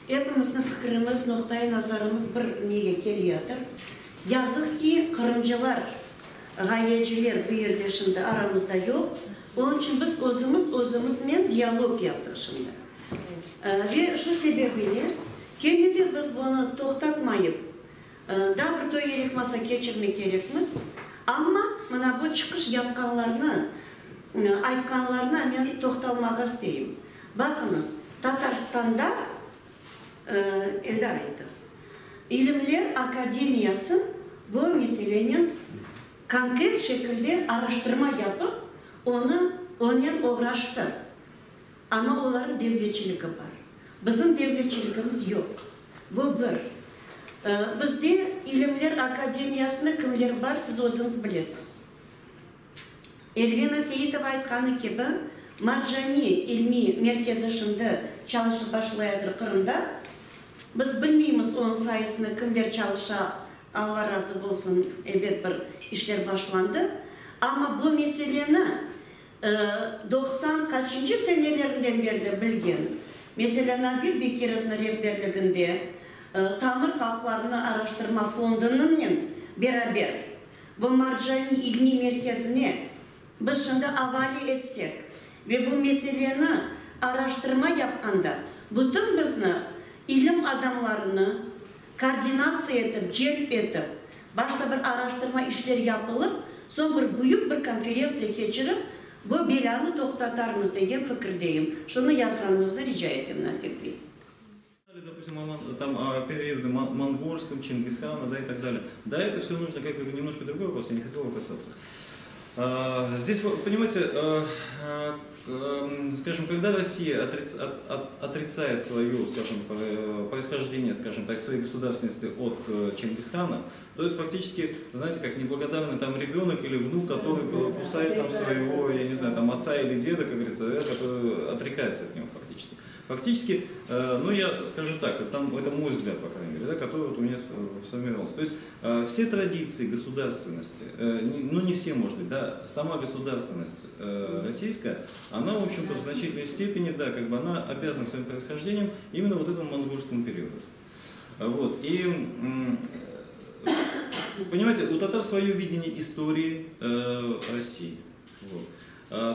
Epimizniñ fikrimiz, noqtai nazarımız bir nege keliyatır. Yazıq ki, qırımcılar, ğayeciler bu yerde şimdi aramızda yoq. Onıñ içün biz özümiz özümiznen dialog yaptıq şimdi. Ve şu sebebile kene de biz bunı toqtatmayıp, daa bir tögerek masa keçirmek kerekmiz. Amma mına bu çıqış yapqanlarnı, aytqanlarına men toqtalmağa isteyim. Baqıñız, Tatarstanda, Eldar ayttı, İlimler akademiyası bu meselenen konkret şekilde araştırma yapıp, onı, onen oğraştı. Amma olarnıñ devletçiligi bar. Bizim devletçiligimiz yoq. Bu bir. Bizde İlimler akademiyasında kimler bar, siz özüñiz bilesiz. Elvina Seitova aytqanı kibi, Marjani ilmiy merkezi şimdi çalışıp başlayatır Qırımda. Biz bilmeymiz onıñ sayesinde kimler çalışa, Alla razı bolsun, ebet bir işler başlandı. Amma bu meseleni 90 qaçıncı senelerinden berli bilgen, meselâ, Nadir Bekirovnıñ rehberliginde Tamır halqlarını araştırma fondunıñnen beraber bu Marjani ilmiy merkezine biz şimdi avale etsek ve bu meseleni araştırma yapqanda bütün bizni ilim adamlarını koordinatsiya etip, celp etip, başta bir araştırma işler yapılıp, soñ bir büyük bir konferentsiya keçirip, bu belânı toqtatarmız degen fikirdeyim. Şunı yazğanıñıznı rica etem, Nadir bey. Допустим, там о периоды монгольском, Чингисхана, да, и так далее. Да, это все нужно, как бы немножко другой вопрос, я не хотел его касаться. Здесь, понимаете, скажем, когда Россия отрицает свое, скажем, происхождение, скажем так, своей государственности от Чингисхана, то это фактически, знаете, как неблагодарный там ребенок или внук, который кусает там своего, я не знаю, там отца или деда, как говорится, да, который отрекается от него фактически. Фактически, ну я скажу так, там, это мой взгляд, по крайней мере, да, который вот у меня сформировался. То есть все традиции государственности, ну не все, может быть, да, сама государственность российская, она, в общем-то, в значительной степени, да, как бы она обязана своим происхождением именно вот этому монгольскому периоду. Вот. И, понимаете, у татар свое видение истории России. Вот.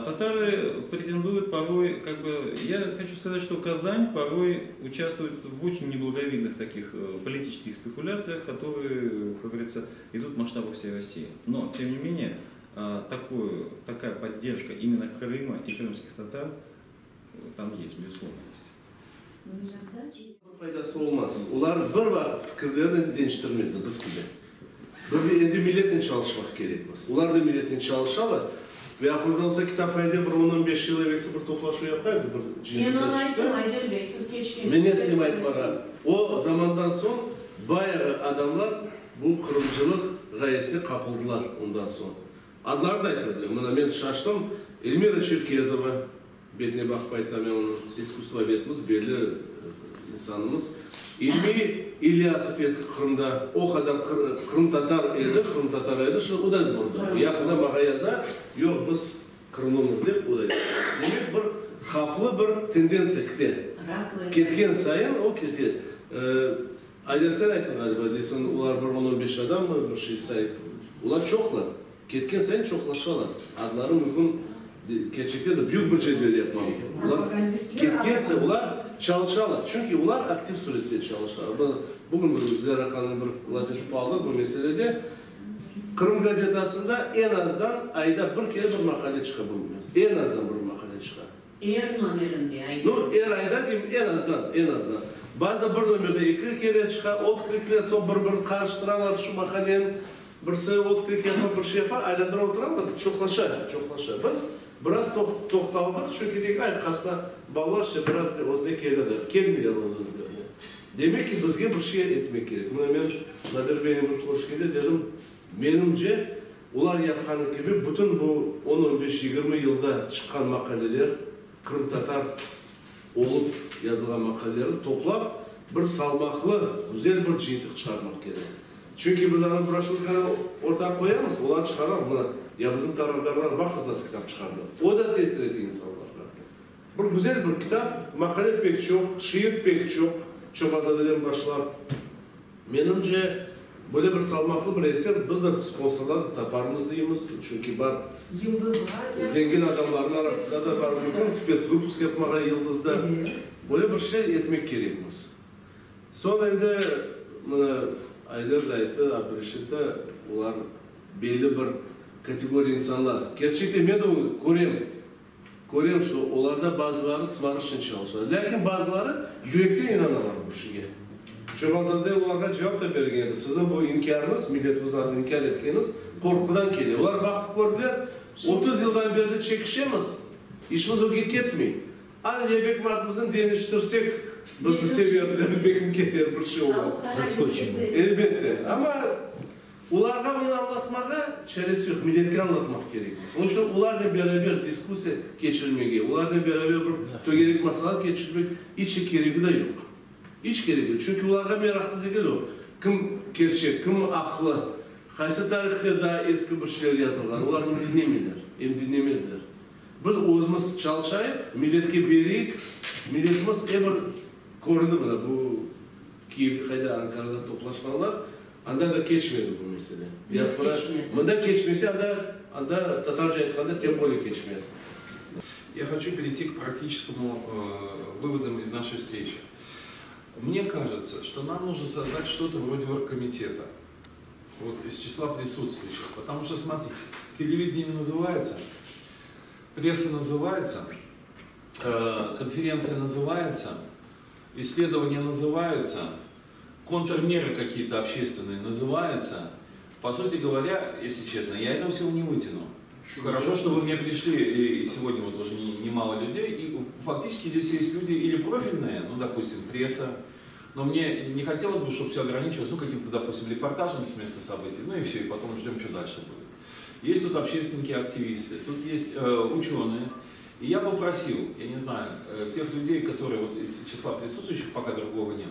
Татары претендуют порой, как бы, я хочу сказать, что Казань порой участвует в очень неблаговидных таких политических спекуляциях, которые, как говорится, идут в масштабах всей России. Но, тем не менее, такая поддержка именно Крыма и крымских татар там есть, безусловно, есть. Faydası olmaz. Olar bir vaqıt fikirlerini deñiştirmezler biz kibi. Biz endi milletnen çalışmaq kerekmiz. Olar da milletnen çalışalar. Ve aqlıñızda olsa, kitaphanede bir 10-15 yıl evelsi bir toplaşuv yapqan edik, bir cıyıntıq çıqtı. Men onı ayttım, Ayder bey, siz keç Men isteyim aytmağa, o zamandan soñ bayağı adamlar bu qırımcılıq ğayesine qapıldılar ondan soñ. Adlarını da ayta bilem. Mına men şaştım, Elmira Çerkezova, betine baqıp aytam men onıñ, iskusstvovedimiz, belli insanımız. İlmi İlyasov eski Qırımda o qadar qırımtatar edi, qırımtatar edi, şimdi o da burada. Yaqında maña yaza, yoq, biz qırımlımız dep, o da yaza. Demek, bir havflı bir tendentsiya kite. Ketken sayın o kete. Ayder, sen ayttıñ ğaliba, deysiñ, olar bir on-on beş adammı, bir şey sayıp. Olar çoqlar. Ketken sayın çoqlaşalar. Adları mümkün, kerçekten de büyük bir cedvel yapmaq mümkün. Olar ketken sayın, olar çalışalar. Çünki olar aktiv sürette çalışalar. Bugün bir Zera hanım bir laf etip aldı bu meselede. Qırım gazetasında eñ azdan ayda bir kere bir maqale çıqa bu. Eñ azdan bir maqale çıqa. Er nomerinde, ayda. Nu, er ayda deyim, eñ azdan, eñ azdan. Bazıda bir nomerde eki kere çıqa, otklikler, soñ bir-birini qarıştıralar şu maqaleniñ. Birisi otklik yapa, bir şey yapa, aylandıra oturalar, çoqlaşa, çoqlaşa. Biz biraz toqtaldıq, çünki deyik, ay, hasta balalar işte biraz özüne kelirler. Kelmeyler öz-özlerine. Demek ki, bizge bir şey etmek kerek. Mına men Nadir beynen bir körüşkende dedim, menimce, Olar yapqanı kibi, bütün bu on, on beş, 20 yılda çıqqan maqaleler, qırımtatar olıp yazılğan maqalelerni toplap, bir salmaqlı, güzel bir cıyıntıq çıqarmaq kerek. Çünki biz anı broşürkanı ortağa qoyamız, olar çıqarar, mına, ya bizim tarafdarlar, baqıñız nasıl kitap çıqardı. O da tesir ete insanlarğa. Bir güzel bir kitap, maqale pek çoq, şiir pek çoq. Çobanzadeden başlap. Menimce, böyle bir salmaqlı bir eser biz de sponsorlar da taparmız deymiz, çünki bar Yıldızğa zengin adamlarnıñ arasında da bar mümkün spetsvypusk yapmağa Yıldızda. Böyle bir şey etmek kerekmiz. Soñ endi mına Ayder de ayttı, Abdureşit de, olar belli bir kategoriya insanlar. Kerçekten men de onı körem, körem, что olarda bazıları sımarışnen çalışa. Lâkin bazıları yürekten inanalar bu şeyge. Çobanzade olarğa cevap da bergen edi, Siziñ bu inkârıñız, milletimizni adını inkâr etkeniñiz qorqudan kele. Olar baqtı, kördiler, 30 yıldan berli çekişemiz, işimiz ögge ketmey. Ana, ya belkim adımıznı deñiştirsek, bizni severler, belkim keter bir şey olur. Elbette. Amma olarğa bunı añlatmağa çaresi yoq, milletke añlatmaq kerekmiz. Onıñ içün olarnen beraber diskussiya keçirmege, olarnen beraber bir tögerek masalar keçirmek iç de keregi de yoq. İç keregi yoq. Çünki olarğa meraqlı degil o, kim kerçek, kim aqlı, qaysı tarihte daa eski bir şeyler yazılğan, olar bunı diñlemeyler, em diñlemezler. Biz özümiz çalışayıq, milletke bereyik, milletimiz er bir köründi mına bu Kiyevde, qayda, Ankarada toplaşqanlar, anda da keçmedi bu mesele. Diaspora mında keçmese, anda, anda tatarca aytqanda, тем более keçmez. Я хочу перейти к практическому выводам из нашей встречи. Мне кажется, что нам нужно создать что-то вроде оргкомитета, вот, из числа присутствующих. Потому что, смотрите, телевидение называется, пресса называется, конференция называется, исследования называются, контрмеры какие-то общественные называются. По сути говоря, если честно, я этого всего не вытяну. Хорошо, что вы мне пришли, и сегодня вот уже немало людей, и фактически здесь есть люди или профильные, ну, допустим, пресса, но мне не хотелось бы, чтобы все ограничивалось, ну, каким-то, допустим, репортажем с места событий, ну и все, и потом ждем, что дальше будет. Есть тут общественники, активисты, тут есть ученые, и я попросил, я не знаю, тех людей, которые вот из числа присутствующих, пока другого нет,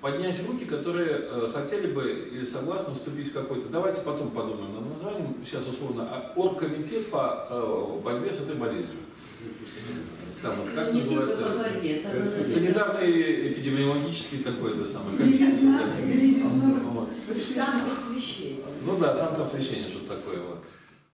поднять руки, которые хотели бы или согласны вступить в какой-то, давайте потом подумаем над названием, сейчас условно, оргкомитет по борьбе с этой болезнью. Там вот как Не называется? только по борьбе, там надо Санитарный эпидемиологический такой-то самый комиссия. Сам просвещение. Ну да, сам просвещение, что-то такое. Вот.